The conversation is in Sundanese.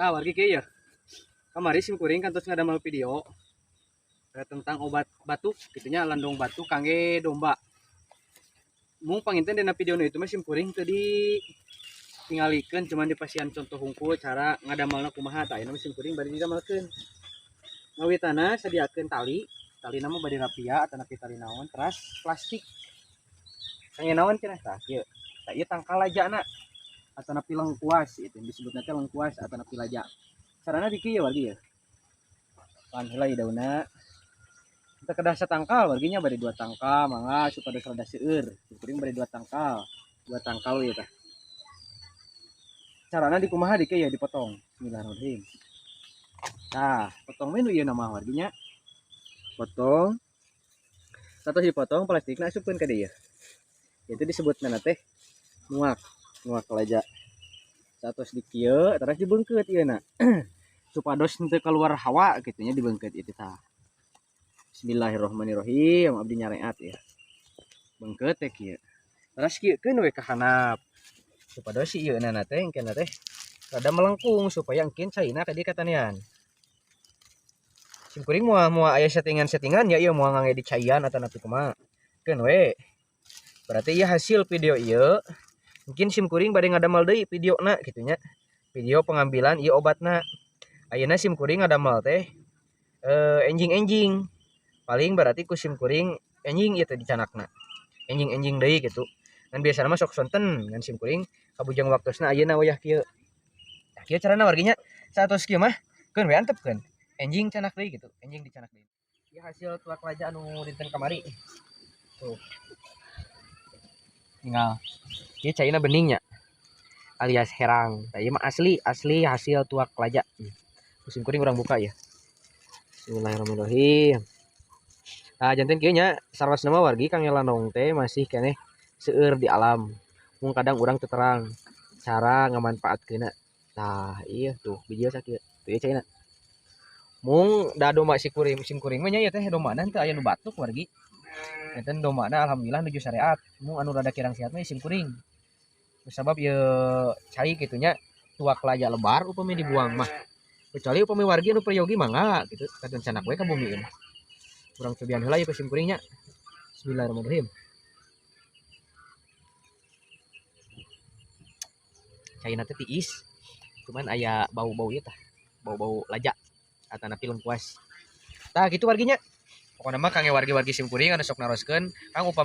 Tah wargi kieu ya. Kamari sim kuring kantos ngadamel video tentang obat batuk gitunya, landong batuk kangge domba. Mung panginten dina video nu itu mah sim kuring teu ditingalikeun, cuman dipasihan contoh hungkul cara ngadamelna kumaha. Tah ayeuna mah sim kuring bari didamelkeun. Ngawitana sadiakeun tali, talina mah bade rapia atanapi tali naon, teras plastik. Kangge naon cenah tah kieu. Tah ieu tangkal lajana atanapi lengkuas, itu disebutna teh lengkuas atanapi laja. Carana di kieu wargi ya. Pan heula ieu daunna. Kita kedah satangkal warginya, bade dua tangkal mangga supados rada seueur. Kuring bade dua tangkal. Dua tangkal ieu tah. Carana di kumaha di kieu ya, dipotong. Bismillahirrahmanirrahim. Tah, potong we nu ieu mah warginya. Potong. Satos dipotong plastikna asupkeun ka dieu. Itu disebutna teh nuak, nuak laja. Satos di kieu terus dibeungkeut ieu na. Supados henteu keluar hawa kitu nya dibeungkeut itu tah. Bismillahirrahmanirrahim, abdi nyareat ya. Beungkeut teh kieu. Terus kieukeun we ka handap. Supados si ieu na teh engkeuna teh rada melengkung supaya engkin caina ka dieu katanian. Sim kuring moal moal aya settingan-settingan ya, ieu moal ngangge dicaian atanapi kumaha. Keun we. Berarti ieu hasil video ieu mungkin sim kuring bade ngadamel deui videona kitu nya. Video pengambilan ieu obatna. Ayeuna sim kuring ngadamel teh enjing-enjing. Paling berarti ku sim kuring enjing ieu teh dicanakna. Enjing-enjing deui kitu. Ngan biasana mah sok sonten ngan sim kuring kabujang waktosna ayeuna wayah kieu. Tah kieu carana warginya. Saatos kieu mah keun we antepkeun. Enjing canak deui gitu, enjing dicanak deui. Ieu hasil tuak laja anu dinten kamari. Tuh. Tinggal ieu caina beningnya alias herang. Tah ieu mah asli, asli hasil tuak laja. Musim kuring urang buka ya. Bismillahirrahmanirrahim. Tah janten kieu nya sarwasna mah wargi kang landong teh masih keneh seueur di alam. Mung kadang urang teu terang cara ngamanfaatkeunna. Tah ieu tuh bijil sakieu. Tuh ieu caina. Mung da domba si kuring, sim kuring mah nya ieu teh dombana teu aya nu batuk wargi. Janten dombana alhamdulillah nuju sareat. Mung anu rada kirang sehat mah sim kuring. Sabab ieu cai kitu nya tuak laja lebar upami dibuang mah. Kecuali upami wargi anu peryogi mangga kitu kadon canak we ka bumi ieu mah. Urang cobian heula ieu sim kuring nya. Bismillahirrahmanirrahim. Caina teh tiis. Cuman aya bau-bau ieu tah. Bau-bau laja atanapi lengkuas. Tah kitu warginya. Pokona mah kangge wargi-wargi sim kuring anu sok naroskeun kang upami